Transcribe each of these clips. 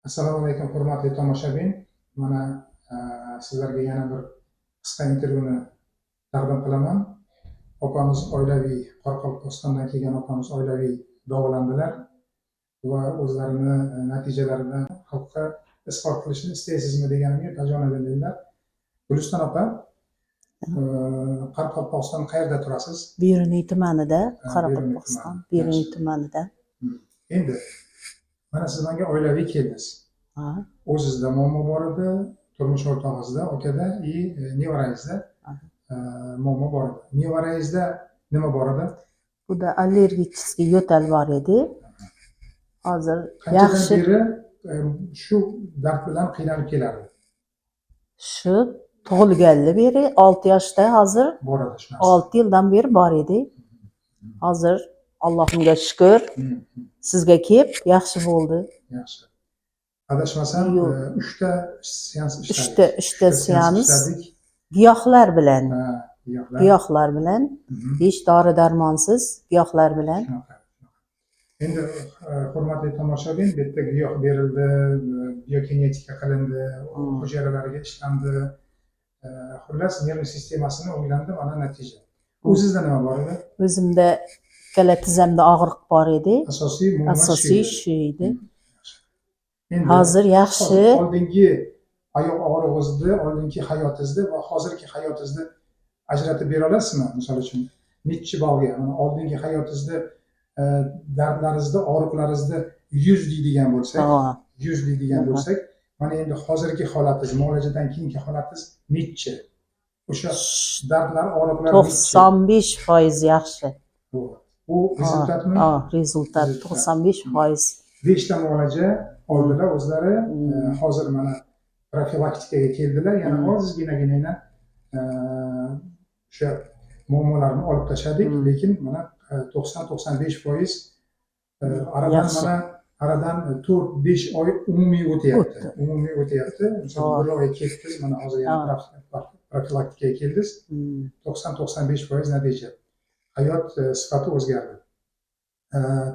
Assalomu alaykum, hurmatli tomoshabin. Mana sizlarga yana bir qisqa intervyuni taqdim qilaman. Opamiz oilaviy, Qoraqalpog'istondan kelgan opamiz oilaviy davolandilar va o'zlarini natijalarini xalqqa izhor qilishni istaysizmi deganimga, bajonidil dedilar. Guliston opa, Qoraqalpog'iston qayerda turasiz? Beruniy tumanida. Ha, Qoraqalpog'iston. Beruniy Beruniy tumani. Tumanida. Endi mana siz menga oilaviy keldingiz. Ha. O'zizda muammo bor edi, turmush o'rtog'ingizda, akada и nevarangizda muammo bor edi. Nevarangizda nima bor edi? Bunda аллергический yo'tal bor edi. Hozir Qanchadan yaxshi. beri shu dard bilan qiynalib kelardi? Shu tug'ilgandan beri, 6 yoshda hozir. Bor edi shu narsa. 6 yildan beri bor edi. Hozir Allohimga shukur, sizga kelib yaxshi bo'ldi. Yaxshi. Adashmasam, Yo'q. Uchta seans ishladik. Uchta seans. Ishladik. Giyohlar bilan. Ha, giyohlar. Giyohlar bilan, hech dori darmonsiz, giyohlar bilan. Shunaqa, shunaqa. Endi hurmatli tomoshabin, bu yerda giyoh berildi, biokinetika qilindi, hujayralarga ishlandi. Xullas, nerv sistemasini o'nglandi, mana natija. O'zizda nima bor edi? O'zimda ikkala tizzamda og'riq bor edi. Asosiy muammo shu Asosiy edi. Shu edi. Endi Hozir yaxshi. Oldingi oyoq og'rig'ingizni, oldingi hayotingizni va hozirgi hayotingizni ajratib bera olasizmi? Misol uchun, nechi ballga? Mana oldingi hayotingizda dardlaringizni, og'riqlaringizni 100 deydigan bo'lsak, 100 deydigan bo'lsak, mana endi hozirgi holatingiz, muolajadan keyingi holatingiz nechi? O'sha dardlar, og'riqlar nechi? 95% yaxshi. Bu результат mi? Ha, результат. Результат. 95%. Beshta muolaja oldilar o'zlari. Hozir mana profilaktikaga keldilar, yana ozginagina o'sha muammolarni olib tashladik, lekin mana 90-95% aradan Yaxshi. mana aradan 4-5 oy umumiy o'tyapti. O'tdi. Umumiy o'tyapti. Misol, bir oy ketdingiz, mana hozir yana profilaktikaga keldingiz. 90-95% natija, hayot sifati o'zgardi.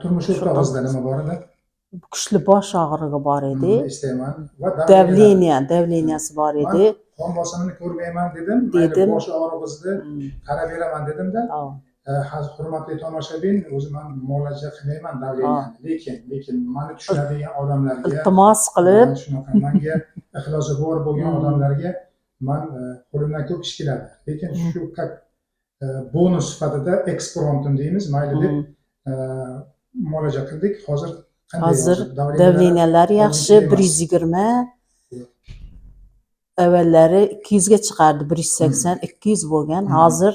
Turmush o'rtog'ingizda nima bor edi? Kuchli bosh og'rig'i bor edi. Eslayman va Давление, давления si bor edi. Qon bosimini ko'rmayman dedim, mayli, Dedim. bosh og'rig'ingizni qarab beraman dedimda. Hurmatli tomoshabin, o'zi man muolaja qilmayman давления ni, lekin mani tushunadigan odamlarga Iltimos qilib. Man shunaqa, manga ixlosi bor bo'lgan odamlarga man qo'limdan ko'p ish keladi, lekin shu как bonus sifatida, экспромтом deymiz, mayli deb muolaja qildik. Hozir qanday? Hozir давления lari давления lari yaxshi, oldingidek bir emas. 120. Avvallari 200ga chiqardi, 180, 200 bo'lgan. Hozir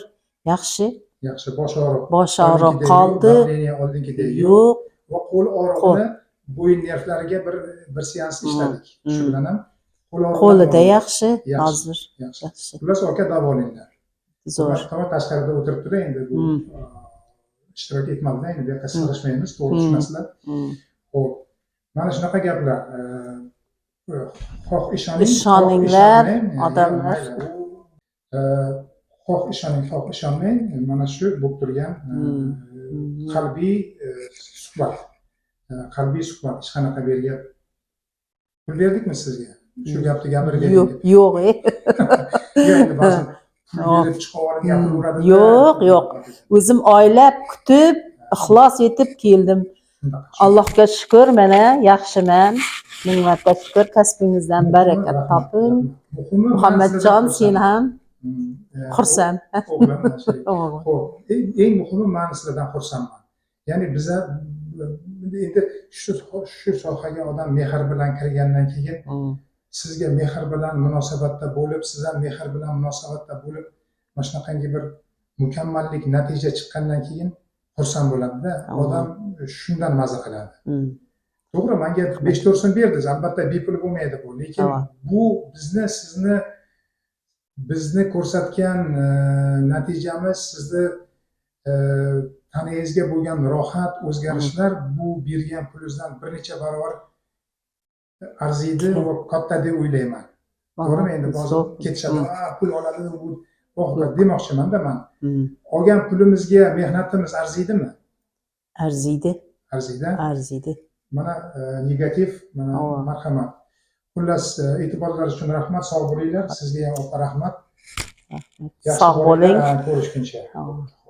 yaxshi. Yaxshi, bosh og'riq Bosh og'riq oldingidek yo'q, qoldi. Давление oldingidek yo'q Yo'q. Va qo'l og'rig'ini bo'yin nervlariga bir seans ishladik shu bilan ham qo'l og'rig'i Qo'lida ham yaxshi Yaxshi. hozir. Yaxshi. Yaxshi. Xullas, aka davolanglar. Zo'r. Tomon tashqarida o'tiribdida, endi bu ishtirok etmadida, endi bu yoqqa sig'ishmaymiz, to'g'ri tushunasizlar. Ho'p, mana shunaqa gaplar. Xoh ishoning, xoh Ishoninglar, ishonmang, odamlar. Mayli, u, xoh ishoning, xoh ishonmang, mana shu bo'lib turgan qalbiy suhbat. Qalbiy suhbat, hech qanaqa bu yerga pul berdikmi sizga shu gapni gapirib bering Yo'q, deb? yo'q, e. Yo'q, endi ba'zan pul berib chiqib olib gapiraveradi. Yo'q, yo'q. O'zim oylab kutib, ixlos etib keldim. Shunaqa. Allohga shukur, mana yaxshiman. Ming marta shukur, kasbingizdan baraka Rahmat, toping. rahmat. Muhimi, man Muhammadjon, sizlardan sen ham xursand. O'g'lim, mana shu. O'g'lim. Ho'p, eng muhimi, man sizlardan xursandman. Ya'ni biza endi shu sohaga odam mehr bilan kirgandan keyin sizga mehr bilan munosabatda bo'lib, siz ham mehr bilan munosabatda bo'lib, mana shunaqangi bir mukammallik natija chiqqandan keyin xursand bo'ladida odam, shundan maza qiladi. To'g'ri, manga 5-4 so'm berdingiz, albatta bepul bo'lmaydi bu, lekin bu bizni, sizni, bizni ko'rsatgan natijamiz, sizni tanangizga bo'lgan rohat, o'zgarishlar bu bergan pulingizdan bir necha barobar arziydi va katta deb o'ylayman. To'g'rimi? Endi ba'zi ketishadi, "A, pul oladi bu" demoqchimanda man. Olgan pulimizga mehnatimiz arziydimi? Arziydi. Arziydi. Arziydi. Mana negativ, mana marhamat. Xullas, e'tiborlaringiz uchun rahmat, sog' bo'linglar. Sizga ham, opa, rahmat. Yaxshi Sog' bo'ling. Ha, ko'rishguncha. Ova. Xo'p.